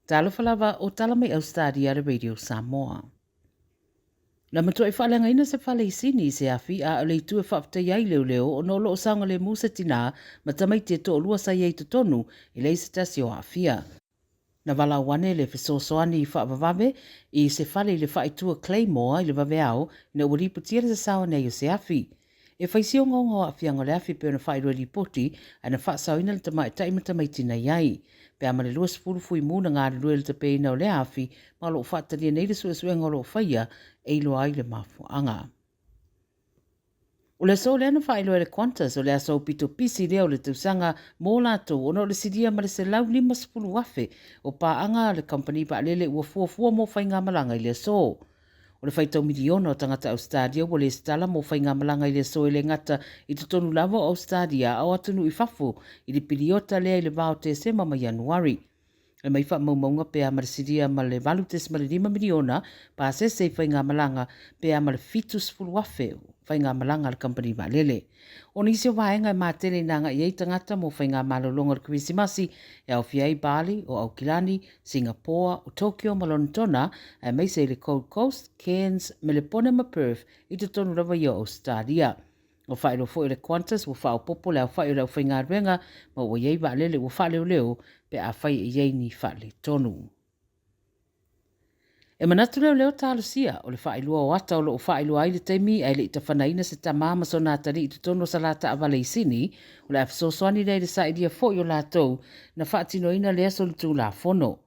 Talofa lava o tala mai Ausetalia le Radio Samoa. Na matuai faaleagaina se fale i Sini i se afi a o le itu e faafetaia ai leoleo ona o lo o saogalemu se tinā ma tamaiti e toalua sa i ai i totonu e leai se tasi o aafia. Na valaau ane le fesoasoani faavavave i se fale i le faaitua Claymore i le vaveao ina ua lipotia le sasao ane ai o se afi. E fai si ogaoga o aafiaga o le afi pei ona faailoa i lipoti ae na faasaoina le tamaitai ma tamaiti na i ai. Pe a ma le 20 fuimu na galulue i le tapeina o lea afi ma o lo o faatalia nei le suesuega o lo o faia e iloa ai le mafuaaga. O le aso lea na faailoa e le Qantas o le aso aupito pisi lea o le tausaga mo latou ona o le silia ma le 150,000 o paaga a le kamupani vaalele ua fuafua mo faigamalaga i le aso. O le faitau miliona o tagata Ausetalia ua lesitala mo faigamalaga i le aso e le gata i totonu lava o Ausetalia a o atunuu i fafo i le piliota lea i le va o Tesema ma Ianuari. E mai faamaumauga pe a ma le silia ma le 8.5 miliona pasese i faigamalaga pe a ma le 70,000 faigamalaga a le kamupani vaalele. O nisi o vaega e matele ina agai ai tagata mo faigamalologa o le Kerisimasi e aofia ai Bali, o Aukilani, Singapoa, o Tokyo ma Lonetona, aemaise i le Gold Coast, Cairns, Melepone ma Perth i totonu lava ia o Ausetalia. Ua faailoa foi e le Qantas ua faaopoopo le aofai o le aufaigaluega ma ua i ai vaalele ua faaleoleo pe afai e i ai ni faaletonu. E manatu leoleo talosia o le faailoa o ata o lo o faailoa ai le taimi ae le i tafanaina se tama ma sona atalii i totonu o sala taavale i Sini, o le a fesoasoani lea i le sailia foi o latou na faatinoina lea solitulafono.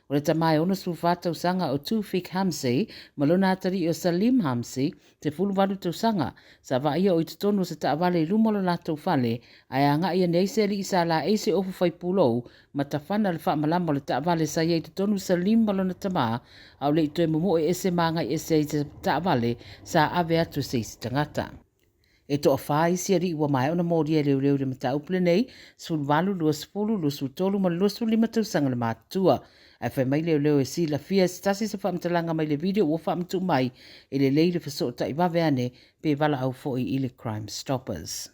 O le tama e 64 tausaga o Tufik Hamse ma lona atalii o Salim Hamse, 18 tausaga, sa vaaia o i totonu o se taavale i luma o lo latou fale, ae agai ane ai se alii sa laei se ofu fai pulou ma tafana le faamalama o le taavale sa i ai i totonu Salim ma lona tama, a o le i toe momoe ese ma agai ese ai i se taavale sa ave atu e se isi tagata. E toafa isi alii ua maea ona molia e leoleo i le mataupu lenei, 18, 20, 23 ma le 25 tausaga le matutua. Ae fai mai leoleo e silafia e se tasi se faamatalaga mai le video ua faamatuu mai, e lelei le fesootai vave ane pe valaau foi i le Crime Stoppers.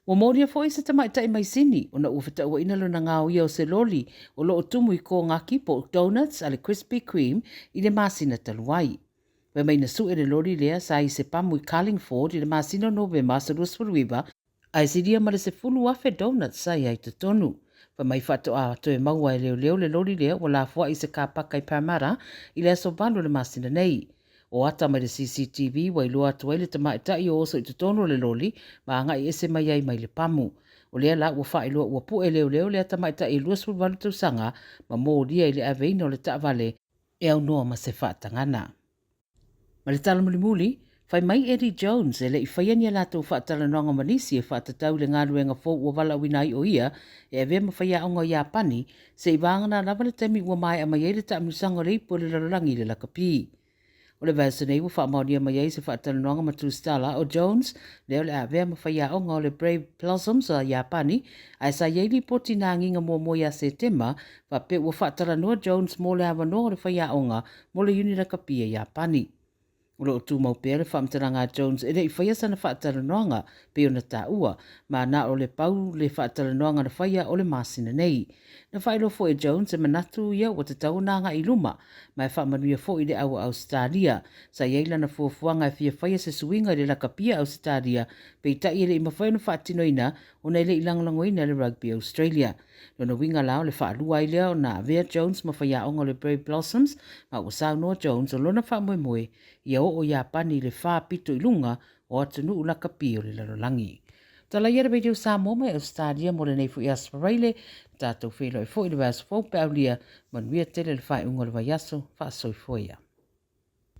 Ua molia foi se tamaitai mai Sini ona ua fetauaina lona gaoia o se loli o lo o tumu i kogaki po o donuts a le Krispy Kreme i le masina talu ai. Fai mai na sue le loli lea sa i se pamu i Carlingford i le masina o Novema aso 29, ae silia ma le 10,000 donuts sa i ai totonu. Fai mai faatoa toe maua e leoleo le loli lea ua lafoai i se kapaka i Parramatta i le aso 8 o le masina nei. O ata mai le CCTV ua iloa atu ai le tamaitai o oso i totonu o le loli ma agai ese mai ai mai le pamu. O lea la ua faailoa ua pu'e leoleo lea tamaitai e 28 tausaga ma molia i le aveina o le taavale e aunoa ma se faatagana. Ma le tala mulimuli, fai mai Eddie Jones e le i faia ni a latou faatalanoaga ma nisi e faatatau i le galuega fou ua valaauina ai o ia e avea ma faiaoga o Iapani seivagana lava le taimi ua maea mai ai le taamilosaga o le ipu o le lalolagi i le lakapi. O le vaiaso nei ua faamaonia mai ai se faatalanoaga ma Tusitala o Jones lea o le a avea ma faiaoga o le Brave Blossoms a Iapani ae sa i ai lipoti na agiga muamua ia Setema faapea ua faatalanoa Jones mo le avanoa o le faiaoga mo le iuni lakapi a Iapani. O lo o tumau pea le faamatalaga a Jones e le i faia sana faatalanoaga pei ona taua, ma na o le pau le faatalanoaga na faia o le masina nei. Na faailoa foi e Jones e manatu ia ua tatau ona agai i luma, ma e faamanuia foi i le au a Ausetalia. Sa i ai lana fuafuaga e fia faia se suiga i le lakapi a Ausetalia, peitai e le i mafai ona faatinoina ona e le i lagolagoina e le Rugby Australia. Lona uiga la o le faalua ai lea ona avea Jones ma faiaoga o le Brave Blossoms, ma ua saunoa Jones o lona faamoemoe ia oo Iapani i le fa pito i luga o atunuu lakapi o le lalolagi. Tala ia le Radio Samoa mai Ausetalia mo lenei foi aso Faraile, tatou feiloai foi i le vaiaso fou pe aulia, manuia tele le faaiuga o le vaiaso, faasoifua ia.